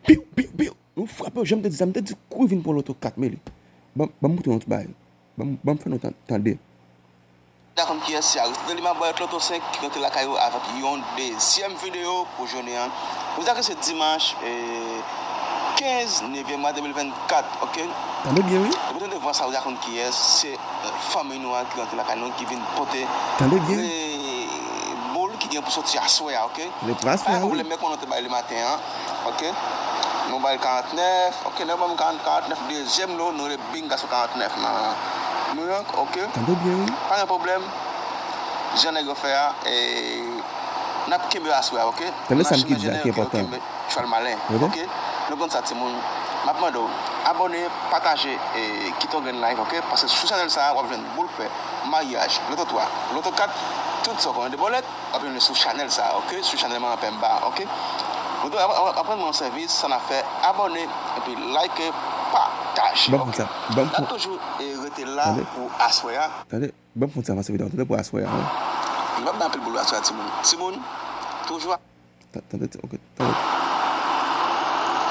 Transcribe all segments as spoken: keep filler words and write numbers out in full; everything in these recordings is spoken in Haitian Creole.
Piw, piw, piw. Nou frape yo, jan m te di sa, m te di kouri vin pran loto kat, Meli. Ban, ban m montre yon ti bagay. Ban m, ban m fè nou tan-, tande. Ou deja konn kiyès se Aristide Lima, Bwayot Loto senk ki rantre lakay ou avèk yon dezyèm videyo pou jounen an. Ou deja ke se dimanch, eh, kenz, nevyèm mwa de mil vennkat, oke? Tande byen, wi. Depi w tande vwa sa, ou deja konn kiyès se, eh, fanmi nou an ki rantre lakay nou, ki vin pote, tande byen, eh, boul ki gen pou soti aswè a, oke? Tande pou aswè a, wi. Pa gen pwoblèm, men konnen nou te bay le maten an, oke? Nou bay karantnèf, oke, lè ban m karant, karantnèf dezyèm lo, nou rele Bing Gason karantnèf nan New York, oke? Tande byen, wi. Pa gen pwoblèm. Jan nèg yo fè a, e, n ap kenbe aswè a, oke? Tande sa m ki di a ki enpòtan. Chwal malen, oke? Nou konn sa, timoun. M ap mande w, abòne, pataje, e, kite yon grenn like, oke? Paske sou chanèl sa a, w ap jwenn boul pè, maryaj, loto twa, loto kat, tout sa w konnen de bòlèt, w ap jwenn li sou chanèl sa a, oke? Sou chanèl Manman Pè m ba, oke? Ou dwe ap-, ap-, ap rann mwen yon sèvis, sa n ap fè, abòne, epi like, pataje, oke? N ap toujou, e, rete la pou aswè a. Tande, ban m fè yon ti avanse videyo an, tande, pou aswè a, wi. Li p ap bay anpil boul aswè a, timoun. Timoun, toujou a. Ta-, tande, ti-, ok, tande.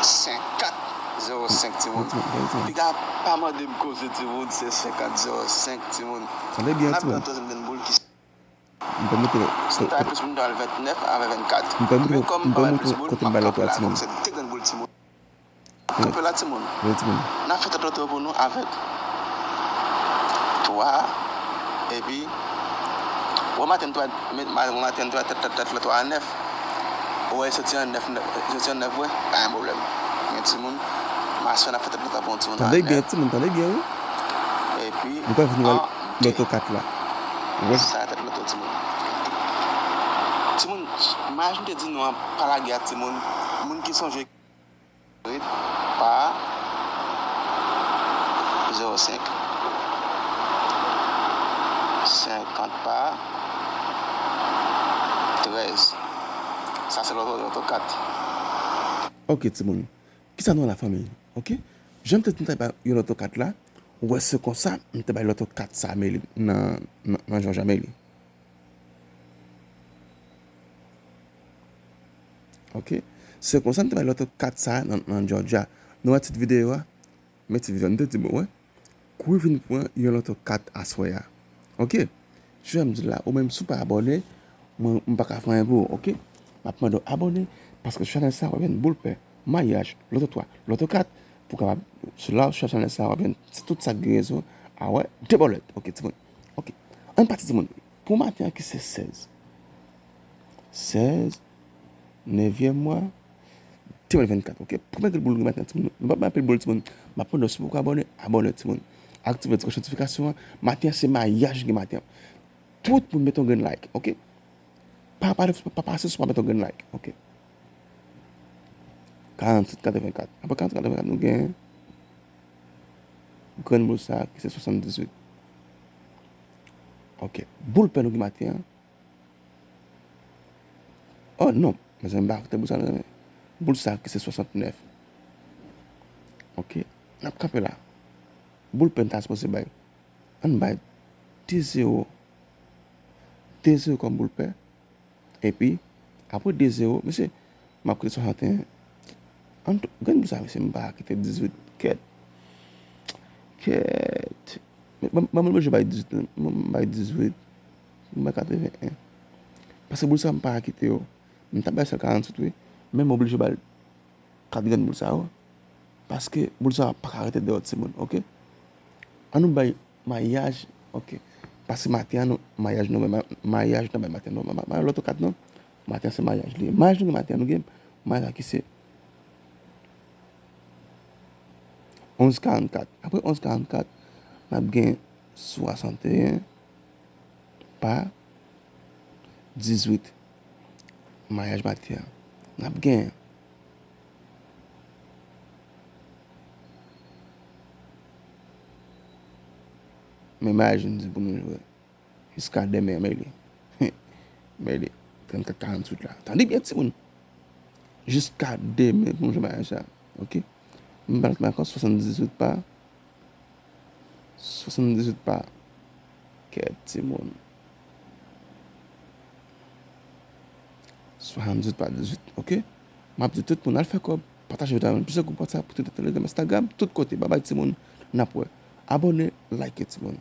Senkant zewo senk, timoun. Timoun, tande, timoun. Piga pa mande m koze, timoun, se senkant zewo senk, timoun. Tande byen, timoun. N ap tann twazèm grenn boul ki... M pa montre. Si m ta plis moun, m ta al vennèf avè vennkat. Men kòm m pa wè plis boul, m ap kanpe la, fòk se de grenn boul, timoun. Kanpe la, timoun. Wi, timoun. N ap fè tèt loto pou nou avèk twa, epi, wè maten twa, ma-, maten twa, tèt, tèt, tèt loto a nèf. Ou wè, soti an nèf, nèf, soti an nèf, wè, pa gen pwoblèm. Men, timoun, m aswè n ap fè tèt loto pou nou, timoun, a nèf. Tande byen, timoun, tande byen, wi. Epi, nou pral vin wè loto kat la. Wi. Sa tèt loto, timoun. Timoun, imajine te di nou an pa lage a, timoun. Moun ki sonje pa zewo senk, senkant pa trèz. Sa se loto, loto kat. Ok, timoun. Kisa nou an la fanmi? Ok? Jan m te di nou ta bay yon loto kat la, ou wè se konsa, m te bay loto kat sa Meli nan, nan, nan Jòj a Meli. Ok? Se konsa m te bay loto kat sa nan, nan Jòj a. Nou wè tit videyo a? Men tit videyo a, m te di, bon, wè. Kouri vin pran yon loto kat aswè a. Ok? Jan m di la, ou menm si w pa abòne, mwen, m pa ka fè anyen pou ou, ok? M ap mande w abòne, paske chanèl sa, w ap jwenn boul pè, maryaj, loto twa, loto kat, pou w kapab, sou la, sou chanèl sa, w ap jwenn tout sa k gen rezon a wè, de bòlèt, ok, timoun? Ok. Ann pati, timoun. Pou maten an ki se sèz. Sèz, nevyèm mwa, de mil vennkat, ok? Premye grenn boul gen maten an, timoun. Nou p ap bay anpil boul, timoun. M ap mande w, si w poko abòne, abòne, timoun. Aktive ti klòch notifikasyon an. Maten an, se maryaj gen maten an. Tout moun mete yon grenn like, ok? Pa, pa, pa, pa pase si w pa mete yon grenn like, ok? Karannset katrevenkat. Apre karannset katrevenkat, nou gen grenn boul sa a ki se swasanndizuit. Ok. Boul pè nou gen maten an. Oh non, mezanmi, m pa kite boul sa, mezanmi. Boul sa ki se swasantnèf. Ok. N ap kanpe la. Boul pè n ta sipoze bay. Ann bay de zewo. De zewo kòm boul pè. Epi, apre de zewo, mesye, m ap kite swasanteyen. Ann tou, grenn boul sa, mesye, m pa kite dizuit. Kèt. Kèt. Men, ban, ban m oblije bay dizuit, non. M bay dizuit. M bay katreven en. Paske boul sa, m pa kite yo. M ta bay sèl karannset, wi. Men m oblije ba l kat grenn boul sa yo. Paske boul sa yo pa ka rete deyò, timoun, ok? Ann nou bay maryaj, ok. Paske maten an, nou, maryaj nou bay, maryaj nou bay maten an, non. Ma, ma, ma, loto kat, non. Maten an, se maryaj li ye. Maryaj nou gen maten an, nou gen maryaj la ki se onz karannkat. Apre onz karannkat, n ap gen swasanteyen pa dizuit. Maryaj maten an. N ap gen. Men maryaj nou di pou nou jwe. Jiska demen, men li. Men li. Trannkat karanntuit la. Tande byen, timoun. Jiska demen pou nou jwe maryaj sa. Ok? M pa t ankò swasanndizuit pa. Swasanndizuit pa. Kèt, timoun. Swasanndizuit pa dizuit, ok? M ap di tout moun al fè kòb, pataje videyo a nan plizyè gwoup WhatsApp, Twitter, Telegram, Instagram, tout kote. Babay timoun, n ap wè. Abòne, like timoun.